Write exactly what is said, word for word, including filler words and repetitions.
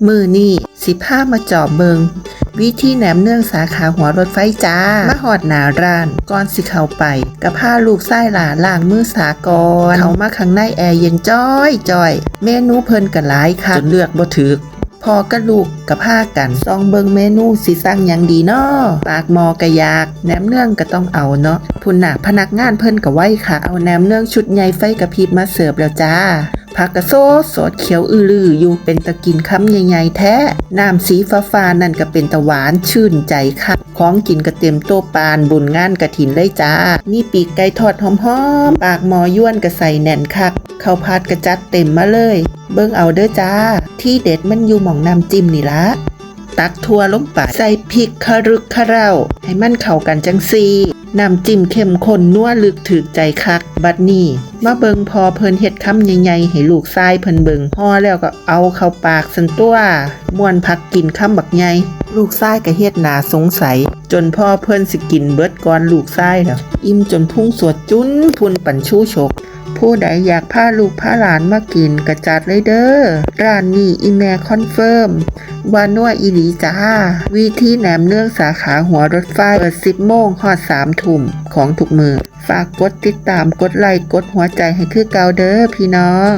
มื้อนี้สิพามาจอบเบิ่งวิธีแหนมเนืองสาขาหัวรถไฟจ้า มาฮอดหน้าร้าน ก่อนสิเข้าไป ก็พาลูกชายหล่าล้างมือสาก่อน เข้ามาข้างในแอร์เย็นจ้อยจ้อย เมนูเพิ่นก็หลายคัก จนเลือกบ่ถูก พ่อกับลูกก็พากันส่องเบิ่งเมนูสิสั่งหยังดีน้อ ปากหม้อก็อยาก แหนมเนืองก็ต้องเอาเนาะ พุ้นน่ะ พนักงานเพิ่นก็ไวคัก เอาแหนมเนืองชุดใหญ่ไฟกระพริบมาเสิร์ฟแล้วจ้า ผักก็สดสดเขียวอื้อลืออยู่ เป็นตากินคำใหญ่ๆแท้ น้ำสีฟ้าๆนั่นก็เป็นตาหวานชื่นใจคัก ของกินก็เต็มโต๊ะปานบุญงานกฐินเลยจ้า มีปีกไก่ทอดหอมๆ ปากหม้อยวนก็ใส่แน่นคัก ข้าวผัดก็จัดเต็มมาเลย เบิ่งเอาเด้อจ้า ทีเด็ดมันอยู่หม่องน้ำจิ้มนี่ละ ตักถั่วลงไป ใส่พริกคะรึกคะเร่า ให้มันเข้ากันจั่งซี้ น้ำจิ้มเข้มข้นนัวลึกถูกใจคัก บัดนี้ มาเบิ่งพ่อเพิ่นเฮ็ดคำใหญ่ๆให้ลูกชายเพิ่นเบิ่ง ห่อแล้วก็เอาเข้าปากซั้นตั่ว ม่วนคักกินคำบักใหญ่ ลูกชายก็เฮ็ดหน้าสงสัย จนพ่อเพิ่นสิกินเบิดก่อนลูกชายแล้ว อิ่มจนพุงสวดจุนพุนปันชูชก ผู้ใดอยากพาลูกพาหลานมากินก็จัดเลยเด้อ ร้านนี้อีแม่คอนเฟิร์ม ว่านัวอีหลีจ้า วิธีแหนมเนืองสาขาหัวรถไฟ เปิดสิบโมงฮอดสามทุ่มของทุกมื้อ ฝากกดติดตาม กดไลค์ กดหัวใจให้คือเก่าเด้อพี่น้อง